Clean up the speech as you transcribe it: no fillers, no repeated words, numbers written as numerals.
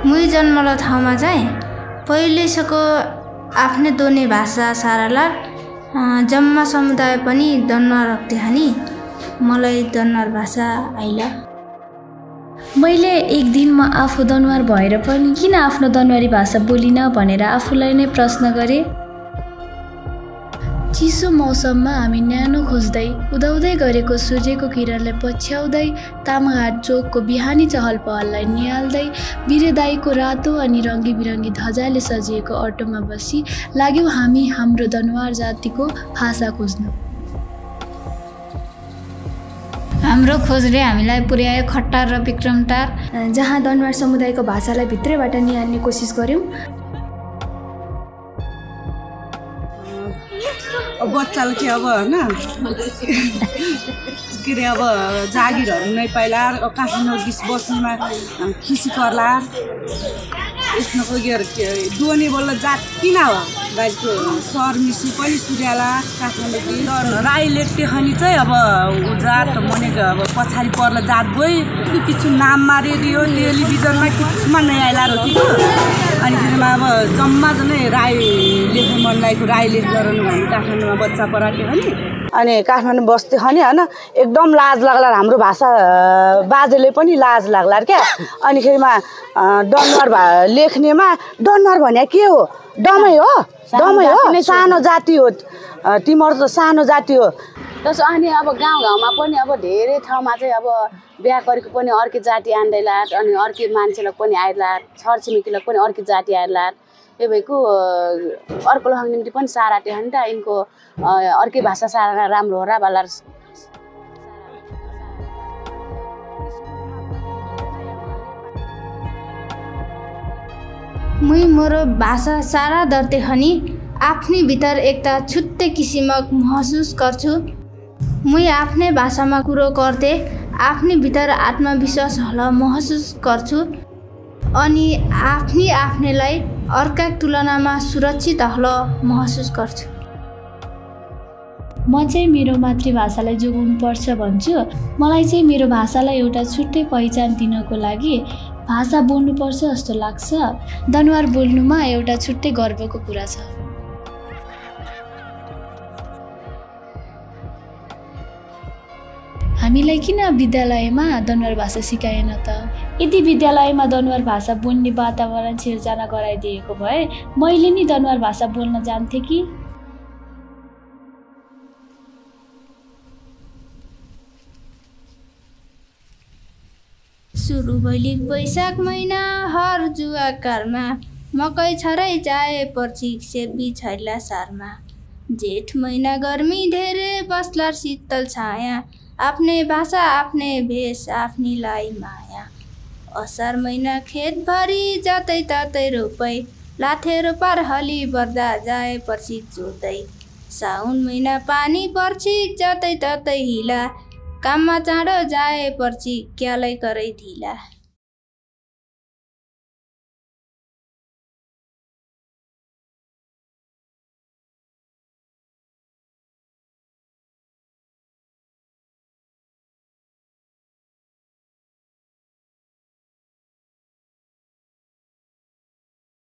मुई जन्मलो ठाउँमा चाहिँ पहिलेसको आफ्नै दोने भाषा साराला जम्मा समुदाय पनि दनुवार रक्थे हनी मलाई दनुवार भाषा आइला। मैले एक दिन म आफू दनुवार भएर पनि किन आफ्नो दनुवारी भाषा बोलिन भनेर आफूलाई नै प्रश्न गरे। चिसो मौसममा हामी न्यानो खोज्दै उदाउँदै गरेको सूर्यको किरणलाई पछ्याउँदै तामाघाट चोकको बिहानी चहल पहललाई निहाल्दै बिरेदाईको रातो अनि रङ्गी बिरङ्गी ध्वजाले सजिएको अटोमा बसी लाग्यौँ हामी हाम्रो दनुवार जातिको भाषा खोज्न। हाम्रो खोजले हामीलाई पुर्यायो खट्टार र विक्रमटार, जहाँ दनुवार समुदायको भाषालाई भित्रैबाट निहाल्ने कोसिस गर्यौँ। बच्चाले के अब होइन के अरे अब जागिरहरू नै पहिला काठमाडौँ डिस बस्नुमा खिसी पर्ला यसमा कोही दोनी बोल्दा जात किन हो गाईको सर मिसी पनि सुर्याला काठमाडौँ राई लेप्टे खनी चाहिँ अब जात मनेको अब पछाडि पर्ला जात गई किछु नाममा रेडियो टेलिभिजनमा किछुमा नै आइला रोटीको अनि फेरिमा अब जम्मा जनै राई लेख्नु मन लागेको राई लेख गराउनु भने काठमाडौँमा बच्चा पढाएको नि अनि काठमाडौँ बस्थे खनी होइन एकदम लाज लाग्ला हाम्रो भाषा बाजेले पनि लाज लाग्ला क्या। अनिखेरिमा दनुवार लेख्नेमा दनुवार भने के हो दमै हो सानो जाति हो तिम्रो त सानो जाति हो। त्यसो अनि अब गाउँमा पनि अब धेरै ठाउँमा चाहिँ अब बिहा गरेको पनि अर्कै जाति आन्दैला अनि अर्कै मान्छेलाई पनि आइला छरछिमेकीलाई पनि अर्कै जाति आइला यो भएको अर्को लहङ निम्ति पनि सारा टे नि त यिनको अर्कै भाषा सारा राम्रो हो र बाला। मुई मोरो भाषा सारा दर्ते खनी आफ्नै भित्र एकता छुट्टै किसिमक महसुस गर्छु। मुई आफ्नै भाषामा कुरो गर्थे आफ्नै भित्र आत्मविश्वास हल महसुस गर्छु अनि आफ्नैलाई अर्का तुलनामा सुरक्षित हल महसुस गर्छु। म चाहिँ मेरो मातृभाषालाई जोगाउनु पर्छ भन्छु। मलाई चाहिँ मेरो भाषालाई एउटा छुट्टै पहिचान दिनको लागि भाषा बोल्नुपर्छ जस्तो लाग्छ। दनुवार बोल्नुमा एउटा छुट्टै गर्वको कुरा छ। हामीलाई किन विद्यालयमा दनुवार भाषा सिकाएन त? यदि विद्यालयमा दनुवार भाषा बोल्ने वातावरण सिर्जना गराइदिएको भए मैले नि दनुवार भाषा बोल्न जान्थेँ कि। सुरु भैलिक वैशाख महिना हर जुवा कारमा मकै छरै जाए पर्छि सेबी छैला सारमा। जेठ महिना गर्मी धेरै बस्ला शीतल छाया आफ्नै भाषा आफ्नै भेष आफ्नीलाई माया। असार महिना खेतभरि जतै ततै रोपै लाथे रोपार हली बर्दा जाए पर्छि जोतै। साउन महिना पानी पर्छि जतै ततै हिला काममा चाँडो जाए पर्छि क्यालै करै ढिला।